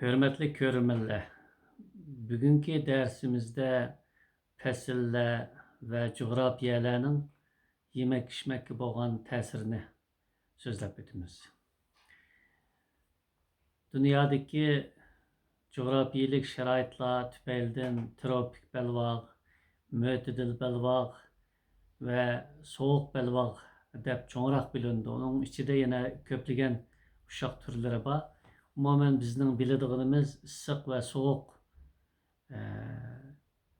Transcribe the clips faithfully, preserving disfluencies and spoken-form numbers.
ھۆرمەتلىك كۆرۈرمەنلەر، بۈگۈنكى دەرسىمىزدە پەسىللەر ۋە جۇغراپىيەلەرنىڭ يېمەك-ئىچمەككە بولغان تەسىرىنى سۆزلەپ ئۆتىمىز. دۇنيادىكى جۇغراپىيىلىك شارائىتلار تۈپەيلىدىن تروپىك بەلباغ، مۆتىدىل بەلباغ ۋە سوغۇق بەلباغ دەپ چوڭراق بۆلۈنىدۇ. ئۇنىڭ ئىچىدە يەنە كۆپلىگەن ئۇششاق تۈرلىرى بار. ئومۇمەن بىزنىڭ بىلىدىغىنىمىز ئىسسىق ۋە سوغۇق، ئە،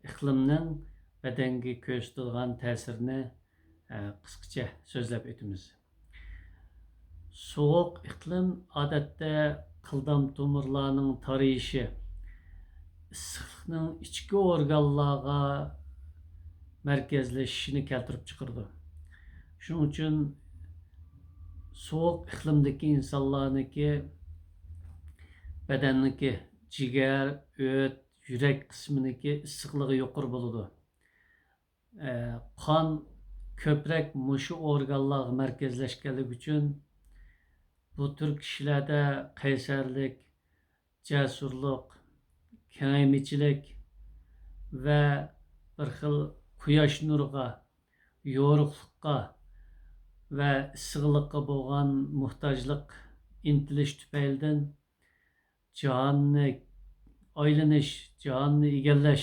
ئىقلىمنىڭ بەدەنگە كۆرسىتىدىغان تەسىرىنى، ئە، قىسقىچە سۆزلەپ ئۆتىمىز. سوغۇق ئىقلىم، ئادەتتە، قىلدام تومۇرلارنىڭ تارىيىشى، ئىسسىقلىقنىڭ ئىچكى ئورگانلارغا مەركەزلىشىشىنى كەلتۈرۈپ چىقىرىدۇ. شۇنىڭ ئۈچۈن سوغۇق ئىقلىمدىكى ئىنسانلارنىڭكى بەدەننىڭكى جىگەر، ئۆت، يۈرەك قىسمىنىڭكى ئىسسىقلىقى يۇقىرى بولىدۇ. ئە، قان كۆپرەك مۇشۇ ئورگانلارغا مەركەزلەشكەنلىكى ئۈچۈن بۇ تۈر كىشىلەردە قەيسەرلىك، جەسۇرلۇق، كېڭەيمىچىلىك ۋە بىر خىل قۇياش نۇرىغا، يورۇقلۇققا ۋە ئىسسىقلىققا بولغان موھتاجلىق، ئىنتىلىش تۈپەيلىدىن جاھاننى ئايلىنىش، جاھاننى ئىگىلەش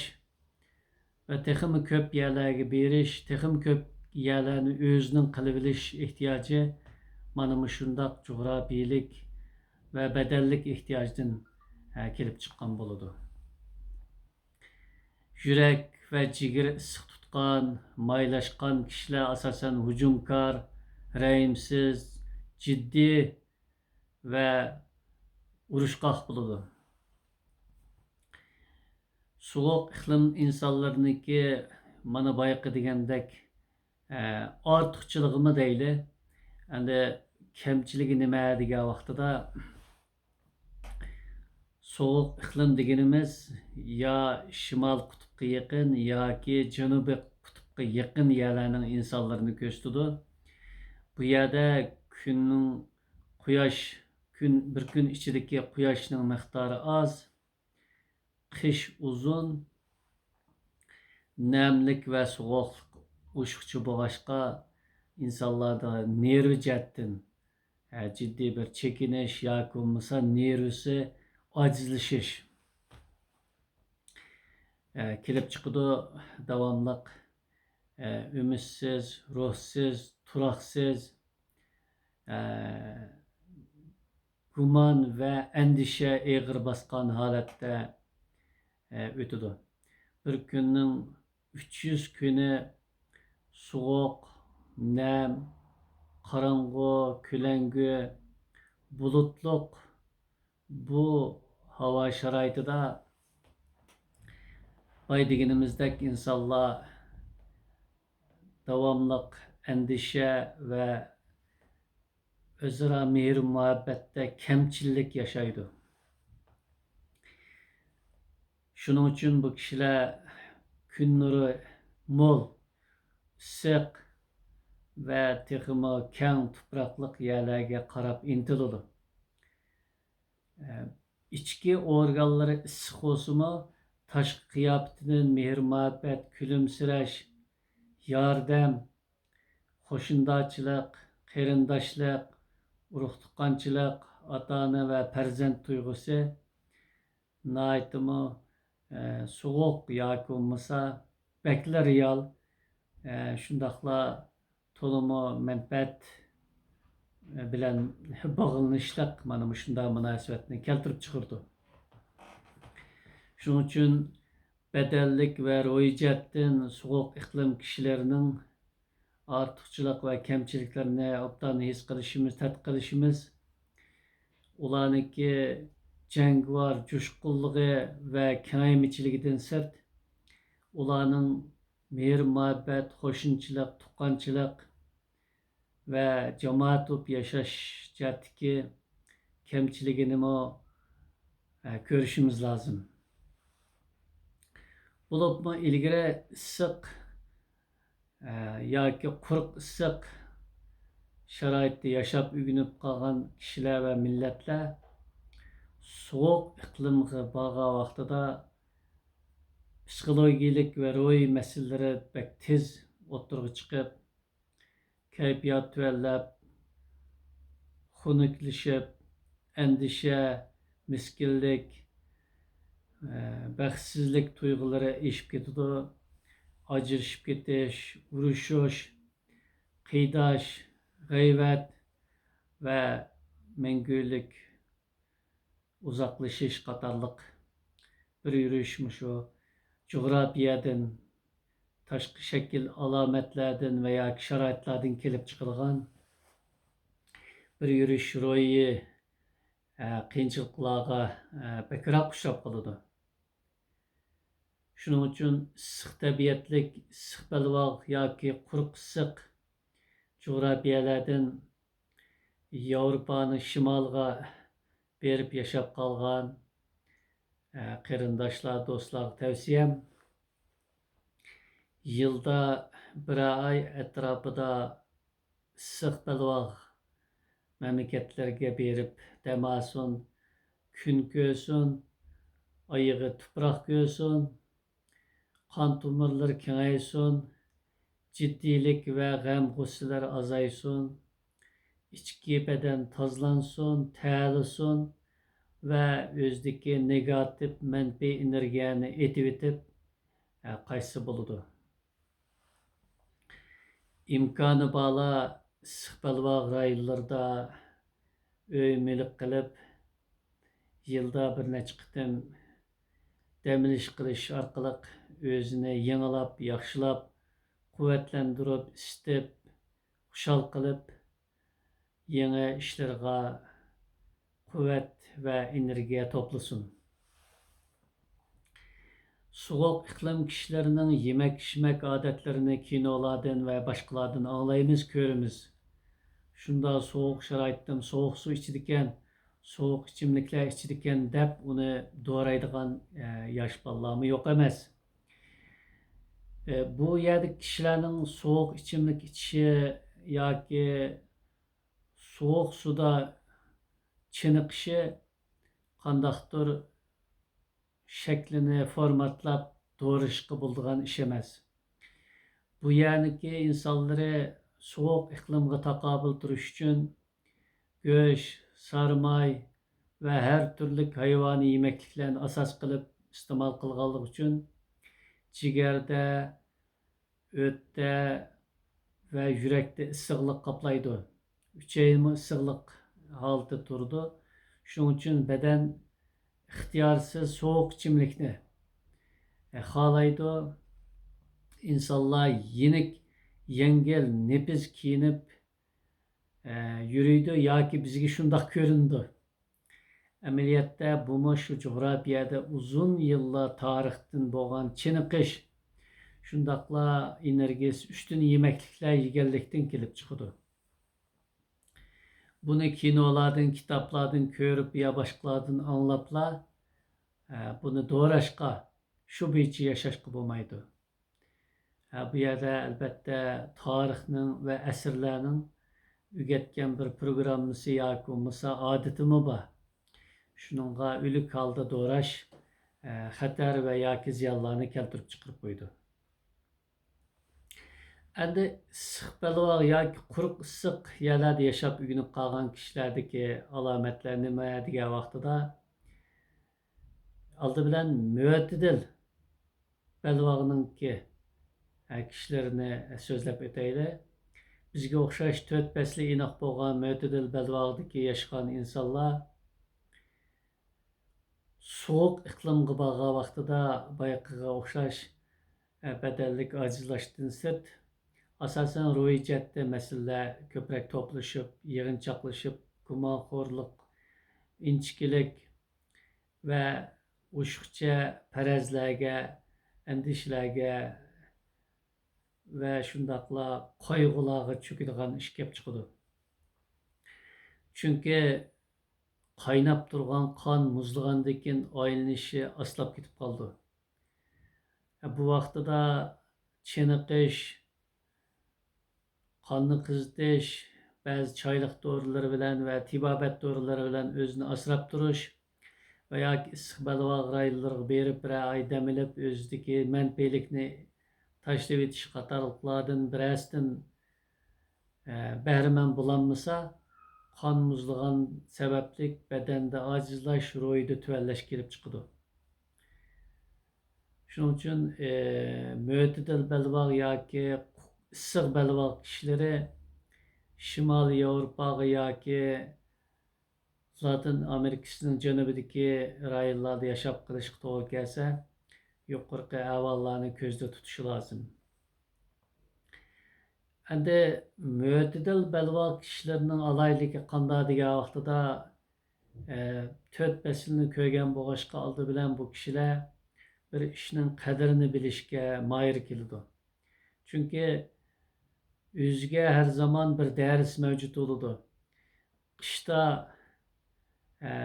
ۋە تېخىمۇ كۆپ يەرلەرگە بېرىش، تېخىمۇ كۆپ يەرلەرنى ئۆزىنىڭ قىلىۋېلىش ئېھتىياجى مانا مۇشۇنداق جۇغراپىيىلىك ۋە بەدەنلىك ئېھتىياجدىن، ھە، كېلىپ چىققان بولىدۇ. يۈرەك ۋە جىگىرى ئىسسىق تۇتقان، مايلاشقان كىشىلەر ئاساسەن ھۇجۇمكار، رەھىمسىز، جىددىي ۋە ئۇرۇشقاق بولىدۇ. سوغۇق ئىقلىم ئىنسانلىرىنىڭكى مانا بايىقى دېگەندەك، ئە، ئارتۇقچىلىقىمۇ دەيلى. ئەمدى كەمچىلىكى نېمە دېگەن ۋاقتىدا، سوغۇق ئىقلىم دېگىنىمىز يا شىمال قۇتۇپقا يېقىن ياكى جەنۇبىي قۇتۇپقا يېقىن يەرلەرنىڭ ئىنسانلىرىنى كۆرسىتىدۇ. بۇ يەردە كۈننىڭ، قۇياش، كۈن، بىر كۈن ئىچىدىكى قۇياشنىڭ مىقدارى ئاز، قىش ئۇزۇن، نەملىك ۋە سوغۇقلۇق ئوشۇقچە بولغاچقا، ئىنسانلاردا نېرۋا جەھەتتىن، ھە، جىددىي بىر چېكىنىش ياكى بولمىسا نېرۋىسى ئاجىزلىشىش، ھە، كېلىپ چىقىدۇ. داۋاملىق، ھە، ئۈمىدسىز، روھسىز، تۇراقسىز، ھە، گۇمان ۋە ئەندىشە ئېغىر باسقان ھالەتتە، ھە، ئۆتىدۇ. بىر كۈننىڭ ئۈچ يۈز كۈنى سوغۇق، نەم، قاراڭغۇ، كۆلەڭگۈ، بۇلۇتلۇق بۇ ھاۋا شارائىتىدا باي دېگىنىمىزدەك ئىنسانلار داۋاملىق ئەندىشە ۋە ئۆزئارا مېھىر-مۇھەببەتتە كەمچىللىك ياشايدۇ. شۇنىڭ ئۈچۈن بۇ كىشىلەر كۈن نۇرى مول، ئىسسىق ۋە تېخىمۇ كەڭ تۇپراقلىق يەرلەرگە قاراپ ئىنتىلىدۇ. ئىچكى ئورگانلىرى ئىسسىق بولسىمۇ، تاشقى قىياپىتىدىن مېھىر-مۇھەببەت، كۈلۈمسىرەش، ياردەم، قوشنىدارچىلىق، قېرىنداشلىق، ئۇرۇق-تۇغقانچىلىق، ئاتا-ئانا ۋە پەرزەنت تۇيغۇسى ناھايىتىمۇ، ئە، سوغۇق ياكى بولمىسا بەكلا رېئال، ئە، شۇنداقلا تولىمۇ مەنپەئەت، ئە، بىلەن باغلىنىشلىق مانا مۇشۇنداق مۇناسىۋەتنى كەلتۈرۈپ چىقىرىدۇ. شۇنىڭ ئۈچۈن بەدەنلىك ۋە روھىي جەھەتتىن سوغۇق ئىقلىم كىشىلىرىنىڭ ئارتۇقچىلىق ۋە كەمچىلىكلىرىنى ئوبدان ھېس قىلىشىمىز، تەتقىق قىلىشىمىز، ئۇلارنىڭكى جەڭگىۋار جۇشقۇنلۇقى ۋە كېڭەيمىچىلىكىدىن سىرت، ئۇلارنىڭ مېھىر-مۇھەببەت، قوشنىچىلىق، تۇغقانچىلىق ۋە جامائەت بولۇپ ياشاش جەھەتتىكى كەمچىلىكىنىمۇ، ئە، كۆرۈشىمىز لازىم. بولۇپمۇ ئىلگىرى ئىسسىق، ئە، ياكى قۇرۇق ئىسسىق شارائىتتا ياشاپ ئۆگىنىپ قالغان كىشىلەر ۋە مىللەتلەر سوغۇق ئىقلىمغا بارغان ۋاقتىدا پسىخولوگىيەلىك ۋە روھىي مەسىلىلىرى بەك تېز ئوتتۇرىغا چىقىپ، كەيپىيات تۆۋەنلەپ، خۇنۈكلىشىپ، ئەندىشە، مىسكىنلىك، ئە، بەختسىزلىك تۇيغۇلىرى ئېشىپ كېتىدۇ. ئاجرىشىپ كېتىش، ئۇرۇشۇش، قىيناش، غەيۋەت ۋە مەڭگۈلۈك ئۇزاقلىشىش قاتارلىق بىر يۈرۈش مۇشۇ جۇغراپىيەدىن، تاشقى شەكىل ئالامەتلەردىن ۋە ياكى شارائىتلاردىن كېلىپ چىقىدىغان بىر يۈرۈش روھىي، ئە، قىيىنچىلىقلارغا، ئە، بەكرەك ئۇچراپ قالىدۇ. شۇنىڭ ئۈچۈن ئىسسىق تەبىئەتلىك، ئىسسىق بەلباغ ياكى قۇرۇق ئىسسىق جۇغراپىيەلەردىن ياۋروپانىڭ شىمالىغا بېرىپ ياشاپ قالغان، ئە، قېرىنداشلار، دوستلارغا تەۋسىيەم، يىلدا بىرەر ئاي ئەتراپىدا ئىسسىق بەلباغ مەملىكەتلەرگە بېرىپ دەم ئالسۇن، كۈن كۆرسۇن، ئايىغى تۇپراق كۆرسۇن، قان تومۇرلىرى كېڭەيسۇن، جىددىيلىك ۋە غەم-غۇسسىلەر ئازايسۇن، ئىچكى بەدەن تازىلانسۇن، تەرلىسۇن ۋە ئۆزىدىكى نېگاتىپ، مەنپىي ئېنېرگىيەنى ئېتىۋېتىپ، ئە، قايتسا بولىدۇ. ئىمكانى بارلار ئىسسىق بەلباغ رايونلىرىدا ئۆي مۈلۈك قىلىپ، يىلدا بىر نەچچە قېتىم دەم ئېلىش قىلىش ئارقىلىق ئۆزىنى يېڭىلاپ، ياخشىلاپ، قۇۋۋەتلەندۈرۈپ، ئىسسىتىپ، خۇشال قىلىپ، يېڭى ئىشلىرىغا قۇۋۋەت ۋە ئېنېرگىيە توپلىسۇن. سوغۇق ئىقلىم كىشىلىرىنىڭ يېمەك-ئىچمەك ئادەتلىرىنى كىنولاردىن ۋە باشقىلاردىن ئاڭلايمىز، كۆرىمىز. شۇنداق سوغۇق شارائىتتىمۇ سوغۇق سۇ ئىچىدىكەن، سوغۇق ئىچىملىكلەر ئىچىدىكەن دەپ ئۇنى دورايدىغان، ئە، ياش بالىلارمۇ يوق ئەمەس. ئە، بۇ يەردىكى كىشىلەرنىڭ سوغۇق ئىچىملىك ئىچىشى ياكى سوغۇق سۇدا چېنىقىشى قانداقتۇر شەكلىنى فورماتلاپ دورىشىشقا بولىدىغان ئىش ئەمەس. بۇ يەرنىڭكى ئىنسانلىرى سوغۇق ئىقلىمغا تاقابىل تۇرۇش ئۈچۈن گۆش، سارىماي ۋە ھەر تۈرلۈك ھايۋانىي يېمەكلىكلەرنى ئاساس قىلىپ ئىستېمال قىلغانلىقى ئۈچۈن جىگەردە، ئۆتتە ۋە يۈرەكتە ئىسسىقلىق قاپلايدۇ. ئۈچەينىمۇ ئىسسىقلىق ھالىتى تۇرىدۇ. شۇنىڭ ئۈچۈن بەدەن ئىختىيارسىز سوغۇق ئىچىملىكنى خالايدۇ. ئىنسانلار يېنىك، يەڭگىل، نېپىز كىيىنىپ، ئە، يۈرىدۇ ياكى بىزگە شۇنداق كۆرۈنىدۇ. ئەمەلىيەتتە بۇمۇ شۇ جۇغراپىيەدە ئۇزۇن يىللار تارىختىن بولغان چېنىقىش، شۇنداقلا ئېنېرگىيەسى ئۈستۈن يېمەكلىكلەر يېگەنلىكتىن كېلىپ چىقىدۇ. بۇنى كىنولاردىن، كىتابلاردىن كۆرۈپ يا باشقىلاردىن ئاڭلاپلا، ئە، بۇنى دوراشقا، شۇ بويىچە ياشاشقا بولمايدۇ. ھە، بۇ يەردە ئەلبەتتە تارىخنىڭ ۋە ئەسىرلەرنىڭ ئۆگەتكەن بىر پروگراممىسى ياكى بولمىسا ئادىتىمۇ بار. شۇنىڭغا ئۆلۈك ھالدا دوراش، ئە، خەتەر ۋە ياكى زىيانلارنى كەلتۈرۈپ چىقىرىپ قويىدۇ. ئەمدى ئىسسىق بەلباغ ياكى قۇرۇق ئىسسىق يەرلەردە ياشاپ ئۆگىنىپ قالغان كىشىلەردىكى ئالامەتلەر نېمە دېگەن ۋاقتىدا، ئالدى بىلەن مۆتىدىل بەلباغنىڭكى، ھە، كىشىلىرىنى سۆزلەپ ئۆتەيلى. بىزگە ئوخشاش تۆت پەسلى ئېنىق بولغان مۆتىدىل بەلباغدىكى ياشىغان ئىنسانلار سوغۇق ئىقلىمغا بارغان ۋاقتىدا بايىقىغا ئوخشاش، ھە، بەدەنلىك ئاجىزلاشتىن سىرت، ئاساسەن روھىي جەھەتتە مەسىلىلەر كۆپرەك توپلىشىپ، يىغىنچاقلىشىپ، گۇمانخورلۇق، ئىنچىكىلىك، ۋە ئوشۇقچە پەرەزلەرگە، ئەندىشىلەرگە ۋە شۇنداقلا قايغۇلارغا چۆكىدىغان ئىش كەپ چىقىدۇ. چۈنكى قايناپ تۇرغان قان مۇزلىغاندىن كېيىن ئايلىنىشى ئاستىلاپ كېتىپ قالىدۇ. بۇ ۋاقتىدا چېنىقىش، قاننى قىزىتىش، بەزى چايلىق دورىلىرى بىلەن ۋە تېبابەت دورىلىرى بىلەن ئۆزىنى ئاسراپ تۇرۇش، ۋە ياكى ئىسسىق بەلباغ رايونلىرىغا بېرىپ، بىرەر ئاي دەم ئېلىپ، ئۆزىدىكى مەنپىلىكنى تاشلىۋېتىش قاتارلىقلاردىن بىرەرسىدىن، ئە، بەھرىمەن بولالمىسا، قان مۇزلىغان سەۋەبلىك بەدەندە ئاجىزلاش، روھىدا تۆۋەنلەش كېلىپ چىقىدۇ. شۇنىڭ ئۈچۈن، ئى، مۆتىدىل بەلباغ ياكى ئىسسىق بەلباغ كىشىلىرى شىمالىي ياۋروپاغا ياكى لاتىن ئامېرىكىسىنىڭ جەنۇبىدىكى رايونلاردا ياشاپ قېلىشقا توغرا كەلسە، يۇقىرىقى ئەھۋاللارنى كۆزدە تۇتۇشى لازىم. ئەمدى مۆتىدىل بەلباغ كىشىلىرىنىڭ ئالاھىدىلىكى قانداق دېگەن ۋاقتىدا، ئە، تۆت پەسىلنى كۆرگەن بولغاچقا، ئالدى بىلەن بۇ كىشىلەر بىر ئىشنىڭ قەدرىنى بىلىشكە ماھىر كېلىدۇ. چۈنكى ئۆزىگە ھەر زامان بىر دەرس مەۋجۇت بولىدۇ. قىشتا، ئە،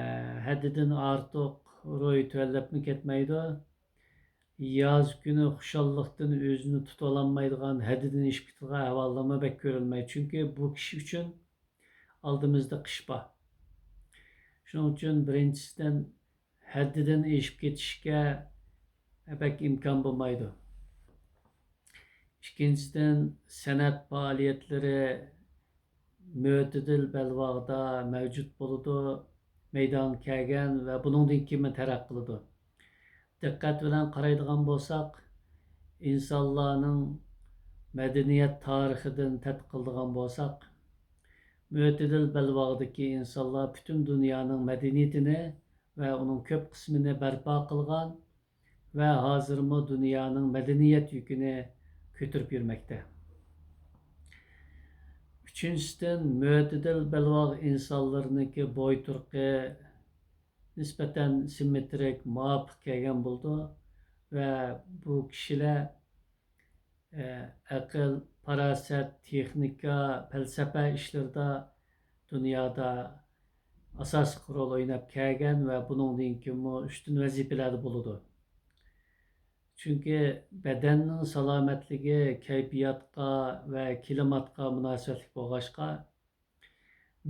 ھەددىدىن ئارتۇق روھى تۆۋەنلەپمۇ كەتمەيدۇ. ياز كۈنى خۇشاللىقتىن ئۆزىنى تۇتۇۋالالمايدىغان، ھەددىدىن ئېشىپ كېتىدىغان ئەھۋاللارمۇ بەك كۆرۈلمەيدۇ. چۈنكى بۇ كىشى ئۈچۈن ئالدىمىزدا قىش بار. شۇنىڭ ئۈچۈن بىرىنچىسىدىن ھەددىدىن ئېشىپ كېتىشكە بەك ئىمكان بولمايدۇ. ئىككىنچىدىن، سەنئەت پائالىيەتلىرى مۆتىدىل بەلباغدا مەۋجۇت بولىدۇ، مەيدانغا كەلگەن ۋە بۇنىڭدىن كېيىنمۇ تەرەققىي قىلىدۇ. دىققەت بىلەن قارايدىغان بولساق، ئىنسانلارنىڭ مەدەنىيەت تارىخىدىن تەتقىق قىلىدىغان بولساق، مۆتىدىل بەلباغدىكى ئىنسانلار پۈتۈن دۇنيانىڭ مەدەنىيىتىنى ۋە ئۇنىڭ كۆپ قىسمىنى بەرپا قىلغان ۋە ھازىرمۇ دۇنيانىڭ مەدەنىيەت يۈكىنى كۆتۈرۈپ يۈرمەكتە. ئۈچىنچىسىدىن، مۆتىدىل بەلباغ ئىنسانلىرىنىڭكى بوي تۇرقى نىسبەتەن سىممېترىك، مۇۋاپىق كەلگەن بولىدۇ ۋە بۇ كىشىلەر ئەقىل، پاراسەت، تېخنىكا، پەلسەپە ئىشلىرىدا دۇنيادا ئاساسلىق رول ئويناپ كەلگەن ۋە بۇنىڭدىن كېيىنمۇ ئۈستۈن ۋەزىپىلەردە بولىدۇ. چۈنكى بەدەننىڭ سالامەتلىكى كەيپىياتقا ۋە كىلىماتقا مۇناسىۋەتلىك بولغاچقا،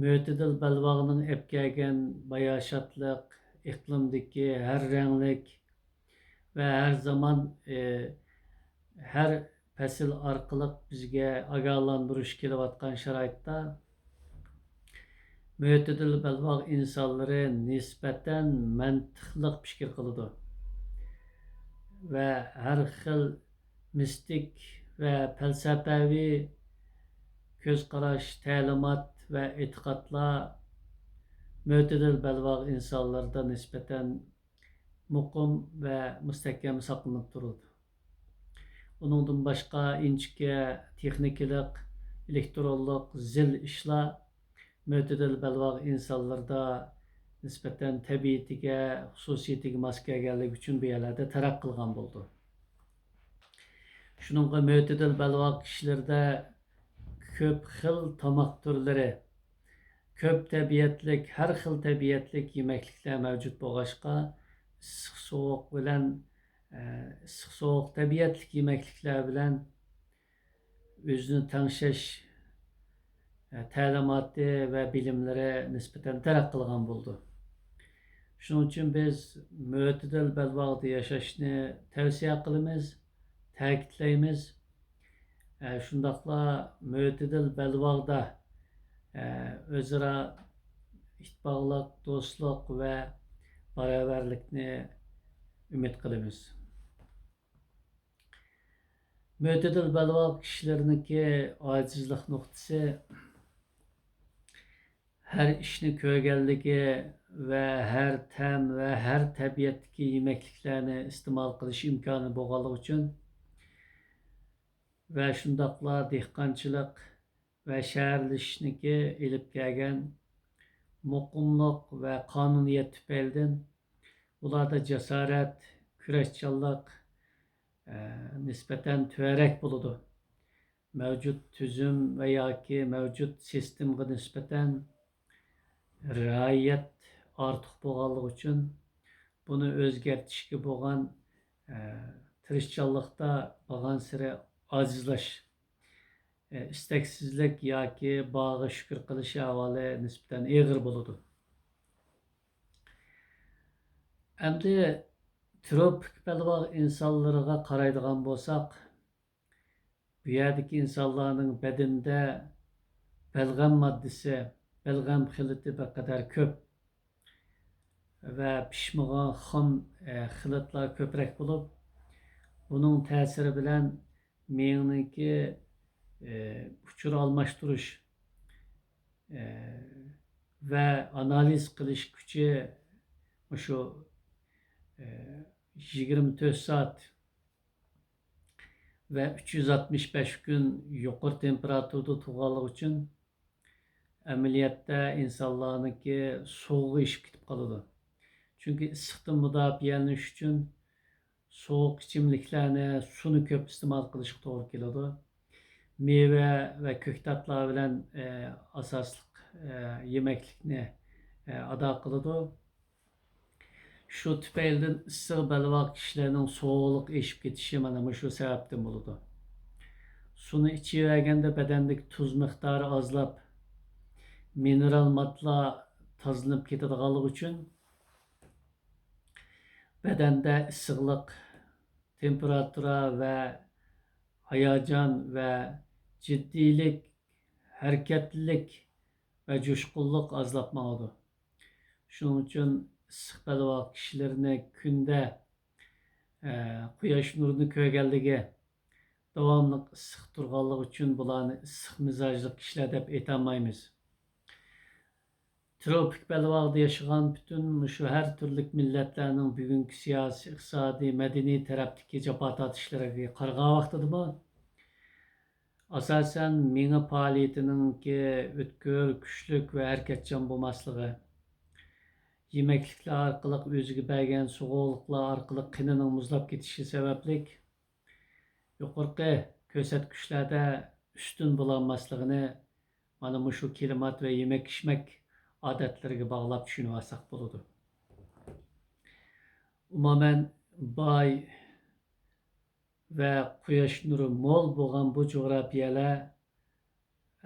مۆتىدىل بەلباغنىڭ ئەپ كەلگەن باياشاتلىق، ئىقلىمدىكى ھەر رەڭلىك ۋە ھەر زامان، ئى، ھەر پەسىل ئارقىلىق بىزگە ئاگاھلاندۇرۇش كېلىۋاتقان شارائىتتا، مۆتىدىل بەلباغ ئىنسانلىرى نىسبەتەن مەنتىقلىق پىكىر قىلىدۇ ۋە ھەر خىل مىستىك ۋە پەلسەپەۋى كۆز قاراش، تەلىمات ۋە ئېتىقادلار مۆتىدىل بەلباغ ئىنسانلىرىدا نىسبەتەن مۇقىم ۋە مۇستەھكەم ساقلىنىپ تۇرىدۇ. ئۇنىڭدىن باشقا ئىنچىكە تېخنىكىلىق، ئېلېكترونلۇق زىل ئىشلار مۆتىدىل بەلباغ ئىنسانلىرىدا نىسبەتەن تەبىئىتىگە، خۇسۇسىيىتىگە ماس كەلگەنلىكى ئۈچۈن بۇ يەرلەردە تەرەققىي قىلغان بولىدۇ. شۇنىڭغا مۆتىدىل بەلباغ كىشىلىرىدە كۆپ خىل تاماق تۈرلىرى، كۆپ تەبىئەتلىك، ھەر خىل تەبىئەتلىك يېمەكلىكلەر مەۋجۇت بولغاچقا، ئىسسىق سوغۇق بىلەن، ئە، ئىسسىق سوغۇق تەبىئەتلىك يېمەكلىكلەر بىلەن ئۆزىنى تەڭشەش، ئە، تەلىماتى ۋە بىلىملىرى نىسبەتەن تەرەققىي قىلغان بولىدۇ. شۇنىڭ ئۈچۈن بىز مۆتىدىل بەلباغدا ياشاشنى تەۋسىيە قىلىمىز، تەكىتلەيمىز. ئە، شۇنداقلا مۆتىدىل بەلباغدا، ئە، ئۆزئارا ئىتتىپاقلىق، دوستلۇق ۋە باراۋەرلىكنى ئۈمىد قىلىمىز. مۆتىدىل بەلباغ كىشىلىرىنىڭكى ئاجىزلىق نۇقتىسى، ھەر ئىشنى كۆرگەنلىكى ۋە ھەر تەم ۋە ھەر تەبىئەتتىكى يېمەكلىكلەرنى ئىستېمال قىلىش ئىمكانى بولغانلىقى ئۈچۈن ۋە شۇنداقلا دېھقانچىلىق ۋە شەھەرلىشىشنىڭكى ئېلىپ كەلگەن مۇقىملىق ۋە قانۇنىيەت تۈپەيلىدىن ئۇلاردا جاسارەت، كۈرەشچانلىق، ئە، نىسبەتەن تۆۋەنرەك بولىدۇ. مەۋجۇت تۈزۈم ۋە ياكى مەۋجۇت سىستېمىغا نىسبەتەن رىئايەت ئارتۇق بولغانلىقى ئۈچۈن بۇنى ئۆزگەرتىشكە بولغان، ئە، تىرىشچانلىقتا بارغانسېرى ئاجىزلاش، ئە، ئىستەكسىزلىك ياكى بارغا شۈكۈر قىلىش ئەھۋالى نىسبەتەن ئېغىر بولىدۇ. ئەمدى تروپىك بەلباغ ئىنسانلىرىغا قارايدىغان بولساق، بۇ يەردىكى ئىنسانلارنىڭ بەدىنىدە بەلغەم ماددىسى، بەلغەم خىلىتى بىر قەدەر كۆپ ۋە پىشمىغان خام، ئە، خىلىتلار كۆپرەك بولۇپ، بۇنىڭ تەسىرى بىلەن مېڭىنىڭكى، ئە، ئۇچۇر ئالماشتۇرۇش، ئە، ۋە ئانالىز قىلىش كۈچى مۇشۇ، ئە، يىگىرمە تۆت سائەت ۋە ئۈچ يۈز ئاتمىش بەش كۈن يۇقىرى تېمپېراتۇرىدا تۇرغانلىقى ئۈچۈن، ئەمەلىيەتتە ئىنسانلارنىڭكى سوغۇقى ئېشىپ كېتىپ قالىدۇ. چۈنكى ئىسسىقتىن مۇداپىئەلىنىش ئۈچۈن سوغۇق ئىچىملىكلەرنى، سۇنى كۆپ ئىستېمال قىلىشقا توغرا كېلىدۇ. مېۋە ۋە كۆكتاتلار بىلەن، ئە، ئاساسلىق، ئە، يېمەكلىكنى، ئە، ئادا قىلىدۇ. شۇ تۈپەيلىدىن ئىسسىق بەلباغ كىشىلەرنىڭ سوغۇقلۇق ئېشىپ كېتىشى مانا مۇشۇ سەۋەبتىن بولىدۇ. سۇنى ئىچىۋەرگەندە بەدەندىكى تۇز مىقدارى ئازلاپ، مىنېرال ماددىلار تازىلىنىپ كېتىدىغانلىقى ئۈچۈن بەدەندە ئىسسىقلىق، تېمپېراتۇرا ۋە ھاياجان ۋە جىددىيلىك، ھەرىكەتلىك ۋە جۇشقۇنلۇق ئازلاپ ماڭىدۇ. شۇنىڭ ئۈچۈن ئىسسىق بەلباغ كىشىلىرىنى كۈندە، ئە، قۇياش نۇرىنى كۆرگەنلىكى، داۋاملىق ئىسسىق تۇرغانلىقى ئۈچۈن بۇلارنى ئىسسىق مىزاجلىق كىشىلەر دەپ ئېيتالمايمىز. تروپىك بەلباغدا ياشىغان پۈتۈن مۇشۇ ھەر تۈرلۈك مىللەتلەرنىڭ بۈگۈنكى سىياسىي، ئىقتىسادىي، مەدەنىي تەرەپتىكى جاپا تارتىشلىرىغا قارىغان ۋاقتىدىمۇ، ئاساسەن، مېڭە پائالىيىتىنىڭكى ئۆتكۈر، كۈچلۈك ۋە ھەرىكەتچان بولماسلىقى، يېمەكلىكلەر ئارقىلىق ئۆزىگە بەرگەن سوغۇقلۇقلار ئارقىلىق قېنىنىڭ مۇزلاپ كېتىشى سەۋەبلىك، يۇقىرىقى كۆرسەتكۈچلەردە ئۈستۈن بولالماسلىقىنى مانا مۇشۇ كىلىمات ۋە يېمەك-ئىچمەك ئادەتلىرىگە باغلاپ چۈشىنىۋالساق بولىدۇ. ئومۇمەن، باي ۋە قۇياش نۇرى مول بولغان بۇ جۇغراپىيەلەر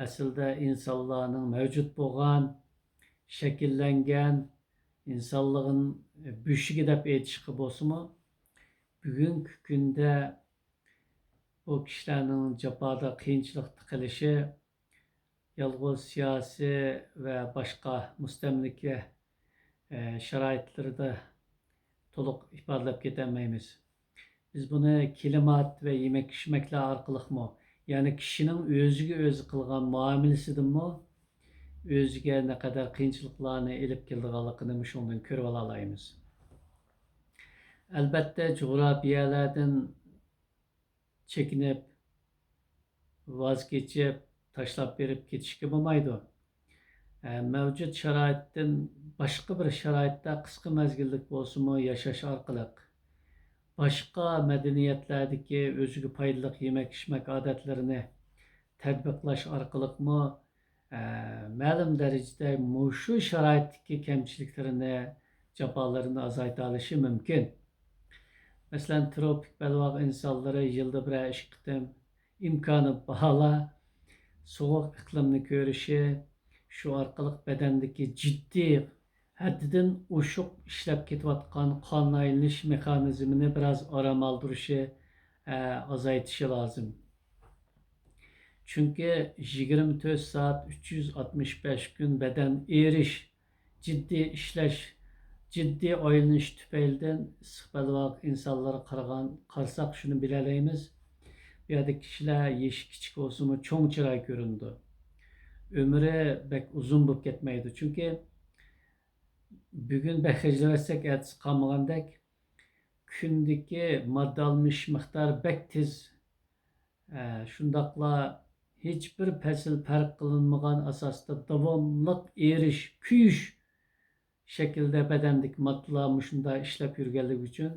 ئەسلىدە ئىنسانلارنىڭ مەۋجۇت بولغان، شەكىللەنگەن ئىنسانلىقىنىڭ بۆشۈكى دەپ ئېيتىشقا بولسىمۇ، بۈگۈنكى كۈندە بۇ كىشىلەرنىڭ جاپادا، قىيىنچىلىقتا قېلىشى يالغۇز سىياسىي ۋە باشقا مۇستەملىكە، ئە، شارائىتلىرىدا تولۇق ئىپادىلەپ كېتەلمەيمىز. بىز بۇنى كىلىمات ۋە يېمەك-ئىچمەكلەر ئارقىلىقمۇ، يەنى كىشىنىڭ ئۆزىگە ئۆزى قىلغان مۇئامىلىسىدىنمۇ ئۆزىگە نەقەدەر قىيىنچىلىقلارنى ئېلىپ كېلىدىغانلىقىنى مۇشۇنىڭدىن كۆرۈۋالالايمىز. ئەلبەتتە، جۇغراپىيەلەردىن چېكىنىپ، ۋاز كېچىپ، تاشلاپ بېرىپ كېتىشكە بولمايدۇ. ئە، مەۋجۇت شارائىتتىن باشقا بىر شارائىتتا قىسقا مەزگىللىك بولسىمۇ ياشاش ئارقىلىق، باشقا مەدەنىيەتلەردىكى ئۆزىگە پايدىلىق يېمەك-ئىچمەك ئادەتلىرىنى تەتبىقلاش ئارقىلىقمۇ، ئە، مەلۇم دەرىجىدە مۇشۇ شارائىتتىكى كەمچىلىكلىرىنى، جاپالىرىنى ئازايتالىشى مۇمكىن. مەسىلەن، تروپىك بەلباغ ئىنسانلىرى يىلدا بىرەر ئىككى قېتىم ئىمكانى بارلار سوغۇق ئىقلىمنى كۆرۈشى، شۇ ئارقىلىق بەدەندىكى جىددىي، ھەددىدىن ئوشۇق ئىشلەپ كېتىۋاتقان قان ئايلىنىش مېخانىزمىنى بىراز ئارام ئالدۇرۇشى، ئە، ئازايتىشى لازىم. چۈنكى يىگىرمە تۆت سائەت، ئۈچ يۈز ئاتمىش بەش كۈن بەدەن ئېرىش، جىددىي ئىشلەش، جىددىي ئايلىنىش تۈپەيلىدىن ئىسسىق بەلباغ ئىنسانلارغا قارىغان، قارىساق شۇنى بىلەلەيمىز. بۇ يەردىكى كىشىلەر يېشى كىچىك بولسىمۇ چوڭ چىراي كۆرۈنىدۇ. ئۆمرى بەك ئۇزۇن بولۇپ كەتمەيدۇ. چۈنكى بۈگۈن بەك خەجلىۋەتسەك، ئەتىسى قالمىغاندەك، كۈندىكى ماددا ئالمىشىش مىقدارى بەك تېز، ئە، شۇنداقلا ھېچبىر پەسىل پەرق قىلىنمىغان ئاساستا داۋاملىق ئېرىش، كۆيۈش شەكلىدە بەدەندىكى ماددىلار مۇشۇنداق ئىشلەپ يۈرگەنلىكى ئۈچۈن،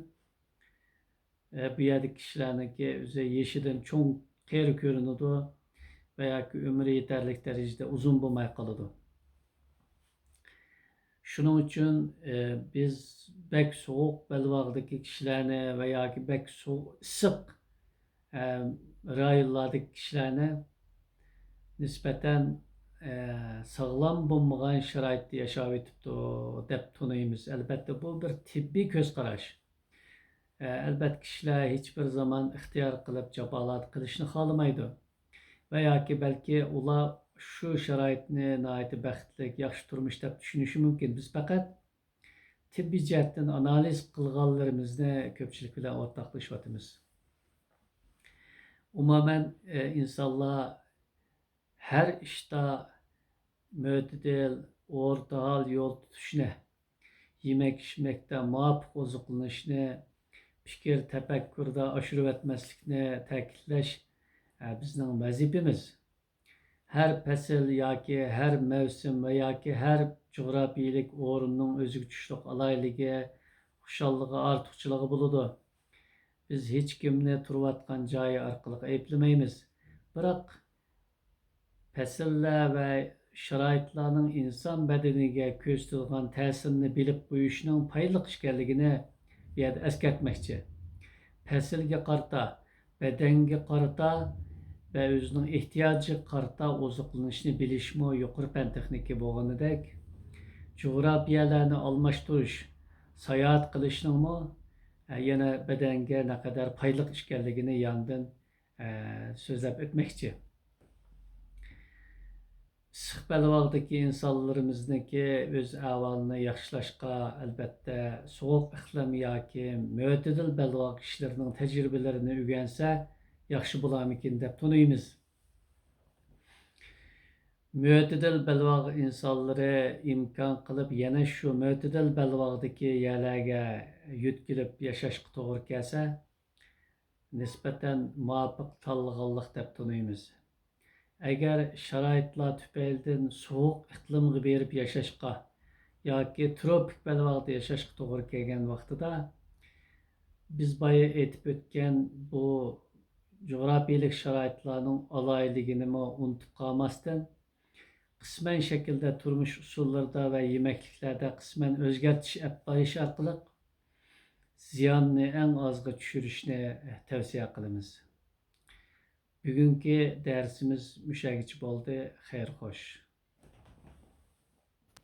ئە، بۇ يەردىكى كىشىلەرنىڭكى ئۆزى يېشىدىن چوڭ قېرى كۆرۈنىدۇ ۋە ياكى ئۆمرى يېتەرلىك دەرىجىدە ئۇزۇن بولماي قالىدۇ. شۇنىڭ ئۈچۈن، ئە، بىز بەك سوغۇق بەلباغدىكى كىشىلەرنى ۋە ياكى بەك سو-، ئىسسىق، ئە، رايونلاردىكى كىشىلەرنى نىسبەتەن، ئە، ساغلام بولمىغان شارائىتتا ياشاۋېتىپتۇ دەپ تونۇيمىز. ئەلبەتتە، بۇ بىر تېببىي كۆز قاراش. ئە، ئەلبەتتە، كىشىلەر ھېچبىر زامان ئىختىيار قىلىپ جاپالاردا قېلىشنى خالىمايدۇ. ۋە ياكى بەلكى ئۇلار شۇ شارائىتنى ناھايىتى بەختلىك، ياخشى تۇرمۇش دەپ چۈشىنىشى مۇمكىن. بىز پەقەت تېببىي جەھەتتىن ئانالىز قىلغانلىرىمىزنى كۆپچىلىك بىلەن ئورتاقلىشىۋاتىمىز. ئومۇمەن، ئە، ئىنسانلار ھەر ئىشتا مۆتىدىل، ئورتاھال يول تۇتۇشنى، يېمەك-ئىچمەكتە مۇۋاپىق ئوزۇقلىنىشنى، پىكىر تەپەككۇردا ئاشۇرۇۋەتمەسلىكنى تەكىتلەش، ئە، بىزنىڭ ۋەزىپىمىز. ھەر پەسىل ياكى ھەر مەۋسۇم ۋە ياكى ھەر جۇغراپىيىلىك ئورۇننىڭ ئۆزىگە تۇشلۇق ئالاھىدىلىكى، خۇشاللىقى، ئارتۇقچىلىقى بولىدۇ. بىز ھېچكىمنى تۇرۇۋاتقان جايى ئارقىلىق ئەيىبلىمەيمىز. بىراق، پەسىللەر ۋە شارائىتلارنىڭ ئىنسان بەدىنىگە كۆرسىتىدىغان تەسىرىنى بىلىپ قويۇشنىڭ پايدىلىق ئىكەنلىكىنى بۇ يەردە ئەسكەرتمەكچى. پەسىلگە قارىتا، بەدەنگە قارىتا ۋە ئۆزىنىڭ ئېھتىياجىغا قارىتا ئوزۇقلىنىشنى بىلىشمۇ يۇقىرى پەن تېخنىكا بولغىنىدەك، جۇغراپىيەلەرنى ئالماشتۇرۇش، ساياھەت قىلىشنىڭمۇ، ئە، يەنە بەدەنگە نەقەدەر پايدىلىق ئىكەنلىكىنى ياندىن، ئە، سۆزلەپ ئۆتمەكچى. ئىسسىق بەلباغدىكى ئىنسانلىرىمىزنىڭكى ئۆز ئەھۋالىنى ياخشىلاشقا، ئەلبەتتە، سوغۇق ئىقلىم ياكى مۆتىدىل بەلباغ كىشىلىرىنىڭ تەجرىبىلىرىنى ئۆگەنسە ياخشى بولارمىكىن دەپ تونۇيمىز. مۆتىدىل بەلباغ ئىنسانلىرى ئىمكان قىلىپ يەنە شۇ مۆتىدىل بەلباغدىكى يەرلەرگە يۆتكىلىپ ياشاشقا توغرا كەلسە، نىسبەتەن مۇۋاپىق تاللىغانلىق دەپ تونۇيمىز. ئەگەر شارائىتلار تۈپەيلىدىن سوغۇق ئىقلىمغا بېرىپ ياشاشقا ياكى تروپىك بەلباغدا ياشاشقا توغرا كەلگەن ۋاقتىدا، بىز بايا ئېيتىپ ئۆتكەن بۇ جۇغراپىيىلىك شارائىتلارنىڭ ئالاھىدىلىكىنىمۇ ئۇنتۇپ قالماستىن، قىسمەن شەكىلدە تۇرمۇش ئۇسۇللىرىدا ۋە يېمەكلىكلەردە قىسمەن ئۆزگەرتىش ئەپ بېرىش ئارقىلىق زىياننى ئەڭ ئازغا چۈشۈرۈشنى تەۋسىيە قىلىمىز. بۈگۈنكى دەرسىمىز مۇشۇ يەرگىچە بولدى. خەير خوش.